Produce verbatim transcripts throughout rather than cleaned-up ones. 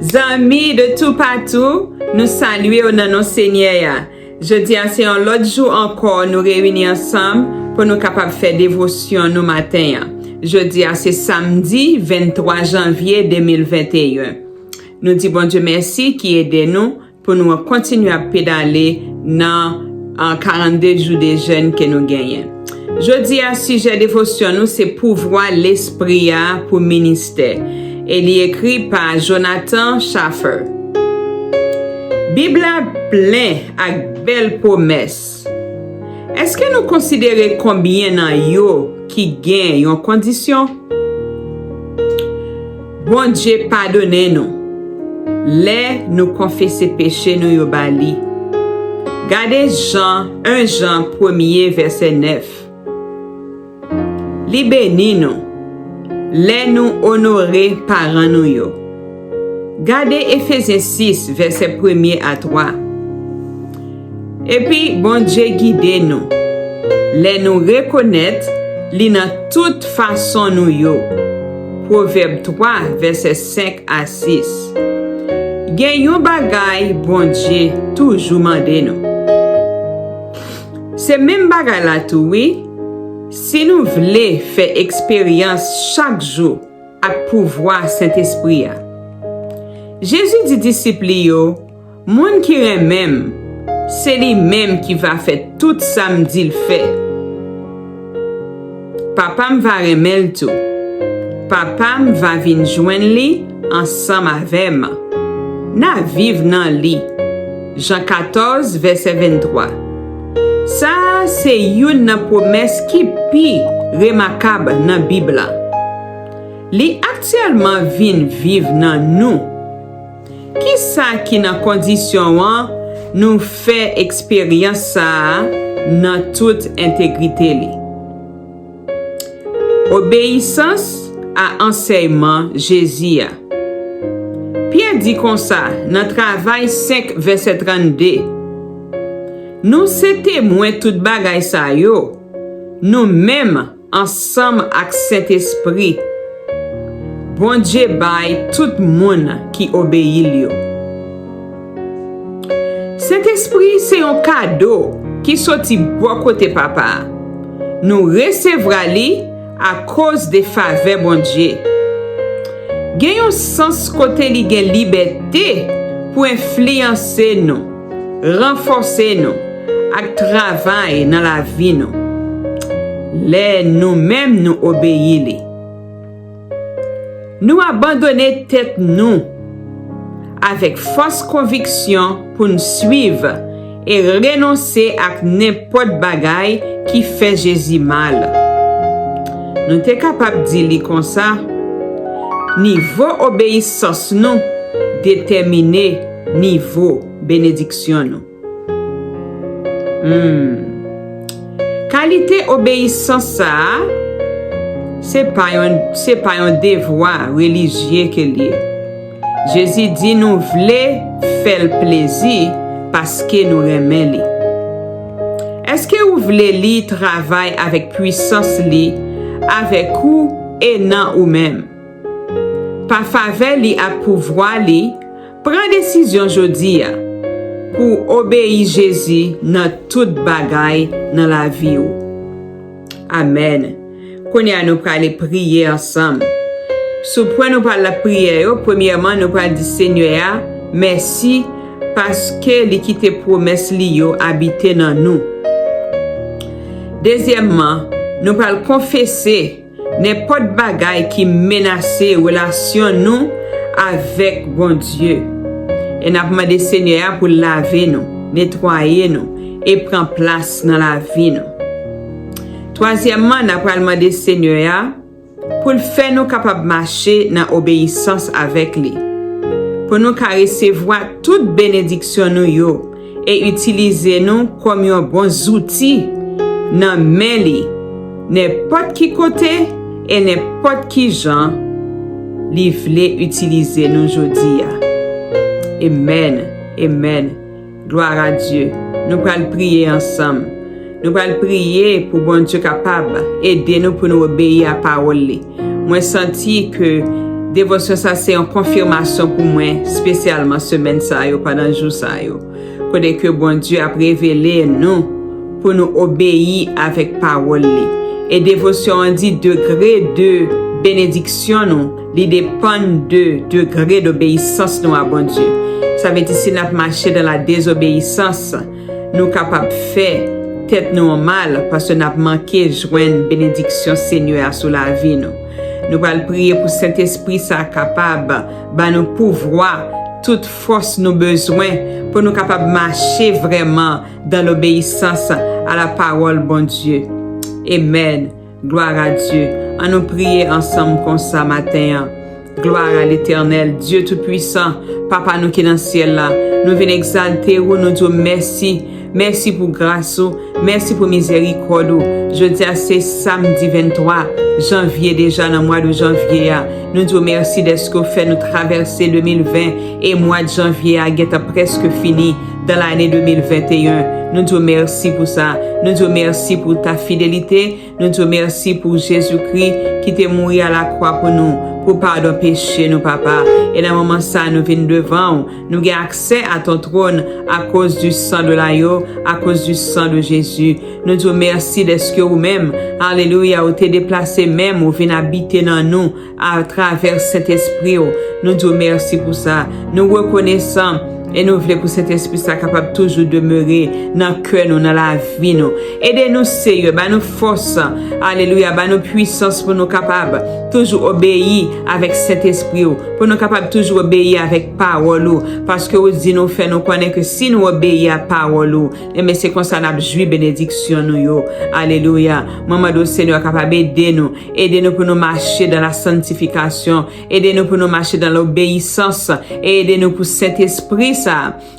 Zanmi de toupatou, nou salye w nan non Senyè a. Jodi a se yon lòt jou ankò nou reyini ansanm pou nou kapab fè devosyon nou maten an. Jodi a se samdi venntwa janvye de mil venteyen. Nou di Bondye mèsi ki ede nou pou nou kontinye ap pedale nan, an, karannde jou de jèn ke nou genyen. Jodi a, sijè devosyon nou se pouvwa Lespri a pou ministè. E li ekri pa Jonathan Schafer. Bib la plen ak bèl pwomès. Èske nou konsidere konbyen nan yo ki gen yon kondisyon? Bondye padone nou lè nou konfese peche nou yo ba li. Gade Jan, en Jan premye vèsè nèf. Li beni nou lè nou onore paran nou yo. Gade Efezyen sis, vèsè premye a twa. Epi Bondye gide nou lè nou rekonèt li nan tout fason nou yo. Pwovèb twa, vèsè senk a sis. Gen yon bagay Bondye toujou mande nou. Se menm bagay la tou, wi. Si nou vle fè eksperyans chak jou ak pouvwa Sentespri a. Jezi di disip li yo, moun ki renmen m, se li menm ki va fè tout sa m di l fè. Papa m va renmen l tou. Papa m va vin jwenn li ansanm avè m. N a viv nan li. Jan katòz, vèsè venntwa. Sa a se youn nan pwomès ki pi remakab nan Bib la. Li aktyèlman vin viv nan nou. Ki sa ki nan kondisyon an nou fè eksperyans sa a nan tout entegrite li? Obeyisans a ansèyman Jezi a. Pyè di konsa nan Travay senk vèsè trannde, nou se temwen tout bagay sa yo, nou menm ansanm ak Sentespri Bondye bay tout moun ki obeyi l yo. Sentespri se yon kado ki soti bò kote Papa a. Nou resevwa li akoz de favè Bondye. Gen yon sans kote li gen libète pou enfliyanse nou, ranfòse nou, ak travay nan lavi nou. Lè nou menm nou obeyi li. Nou abandone tèt nou avèk fòs konviksyon pou n swiv e renonse ak nenpòt bagay ki fè Jezi mal. Nou te kapab di li konsa, nivo obeyisans nou detèmine nivo benediksyon nou. Hmm. Kalite obeyisans sa a, se pa yon, se pa yon devwa relijye ke l ye. Jezi di nou vle fè l plezi paske nou renmen li. Èske ou vle li travay avèk pwisans li, avèk ou e nan ou menm? Pa favè li ak pouvwa li, pran desizyon jodi a pou w obeyi Jezi nan tout bagay nan lavi w. Amèn. Kounye a, nou prale priye ansanm. Sou pwen nou pral ap priye yo, premyèman, nou pral di Senyè a mèsi paske li kite pwomès li yo abite nan nou. Dezyèmman, nou pral konfese nenpòt bagay ki menase relasyon nou avèk Bondye. E n ap mande Senyè a pou l lave nou, netwaye nou, e pran plas nan lavi nou. Twazyèmman, n ap pral mande Senyè a pou l fè nou kapab mache nan obeyisans avèk li, pou nou ka resevwa tout benediksyon nou yo e itilize nou kòm yon bon zouti nan men li, nenpòt ki kote e nenpòt ki jan li vle itilize nou jodi a. Amèn. Amèn. Glwa a Dye. Nou pral priye ansanm. Nou pral priye pou Bondye kapab ede nou pou nou obeyi a pawòl li. Mwen santi ke Devosyon sa se yon konfimasyon pou mwen, espesyalman semèn sa yo, pandan jou sa yo, kote ke Bondye ap revele nou pou nou obeyi avèk pawòl li. E devosyon an di degre de benediksyon nou, li depann de degre d'obéissance nou a Bondye. Sa vle di si n ap mache dans la désobéissance, nou kapab fè tèt nou mal paske n ap manke jwenn benediksyon Senyè a sou lavi nou. Nou pral priye pou Sentespri sa kapab ba nou pouvwa, tout fòs nou bezwen pou nou kapab mache vrèman dans l'obéissance à la parole Bondye. Amen. Glwa a Dye. Ann nou priye ansanm konsa maten an. Glwa a Letènèl, Dye Toupuisan, Papa nou ki nan syèl la, nou vin egzalte ou, nou di w mèsi. Mèsi pou gras ou, mèsi pou mizèrikòd ou. Jodi a se samdi venntwa janvye deja nan mwa de janvye a. Nou di w mèsi dèske w fè nou travèse de mil ven e mwa de janvye a gentan prèske fini dans l'année de mil venteyen. Nou di w mèsi pou sa. Nou di w mèsi pou ta fidelite. Nou di w mèsi pou Jezikri ki te mouri a lakwa pou nou, pou padon peche nou, Papa. E nan moman sa a, nou vin devan w. Nou gen aksè a ton trône à cause du sang de l'agneau, à cause du sang de Jésus. Nou di w mèsi dèske ou menm, alelouya, ou te deplase menm, ou vin abite nan nou atravè Sentespri w. Nou di w mèsi pou sa. Nou rekonesan e nou vle pou Sentespri sa kapab toujou demere nan kè nou, nan lavi nou. Ede nou, Seyè, ba nou fòs, alelouya, ba nou pwisans pou nou kapab toujou obeyi avèk Sentespri w, pou nou kapab toujou obeyi avèk pawòl ou, paske ou di nou, fè nou konnen ke si nou obeyi a pawòl ou, enben se konsa n ap jwi benediksyon nou yo. Alelouya. Mwen mande w, Senyè, kapab ede nou, ede nou pou nou mache dans la sanctification, ede nou pou nou mache dans l'obéissance, e ede nou pou Sentespri sa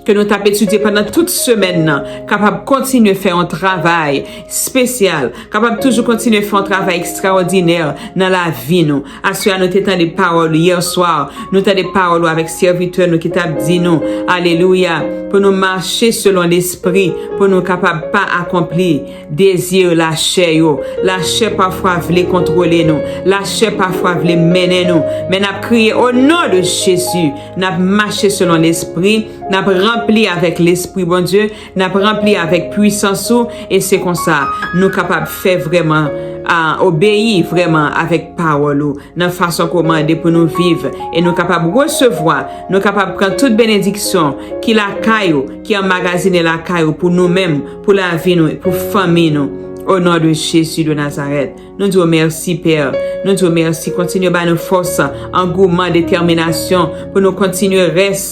ke nou t ap etidye pandan tout semèn nan kapab kontinye fè yon travay espesyal, kapab toujou kontinye fè yon travay ekstraòdinè nan lavi nou. Aswè a, nou te tande pawòl ou yè swa, nou tande pawòl ou avèk sèvitè nou ki t ap di nou, alelouya, pou nou mache selon Lespri, pou nou kapab pa akonpli dezi lachè yo. Lachè pafwa vle kontwole nou. Lachè pafwa vle mennen nou. Men n ap kriye, o non de Jezi, n ap mache selon Lespri, n ap ranpli avèk Lespri Bondye, n ap ranpli avèk pwisans ou, e se konsa nou kapab fè vrèman, a, obeyi vrèman avèk pawòl ou, nan fason ke w mande pou nou viv, e nou kapab resevwa, nou kapab pran tout benediksyon ki lakay ou, ki anmagazine lakay ou pou nou menm, pou lavi nou, pou fanmi nou. O non de Jezi de Nazarèt, nou di w mèsi, Pè. Nou di w mèsi. Kontinye ba nou fòs, angouman, detèminasyon pou nou kontinye rès,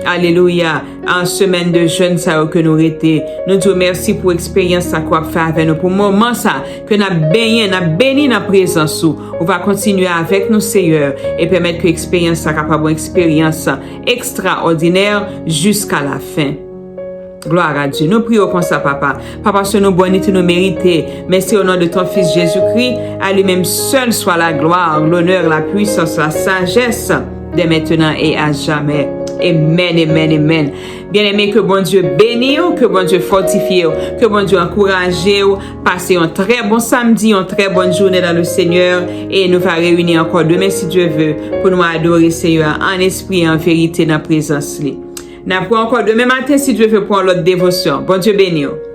alelouya, an semèn de jèn sa yo ke nou rete. Nou di w mèsi pou eksperyans sa ke w ap fè avè nou, pou moman sa ke n ap benyen, n ap beni nan prezans ou. Ou va kontinye avèk nou, Seyè, e pèmèt ke eksperyans sa kapab yon eksperyans ekstraòdinè jiska lafen. Glwa a Dye. Nou priye w konsa, Papa. Papa, se nou bonite, nou merite. Men se o non de ton Fils Jésus-Christ, à lui-même seul soit la gloire, l'honneur, la puissance, la sagesse, dès maintenant et à jamais. Amen, amen, amen. Byeneme, ke Bondye beni w, ke Bondye fòtifye w, ke Bondye ankouraje w. Pase yon trè bon samdi, yon trè bòn jounen dans le Seigneur, e nou va reyini ankò demen, si Dye ve, pou nou adore Seyè a an espri e an verite nan prezans li. N ap wè ankò demen maten, si Dye ve, pou yon lòt devosyon. Bondye beni w.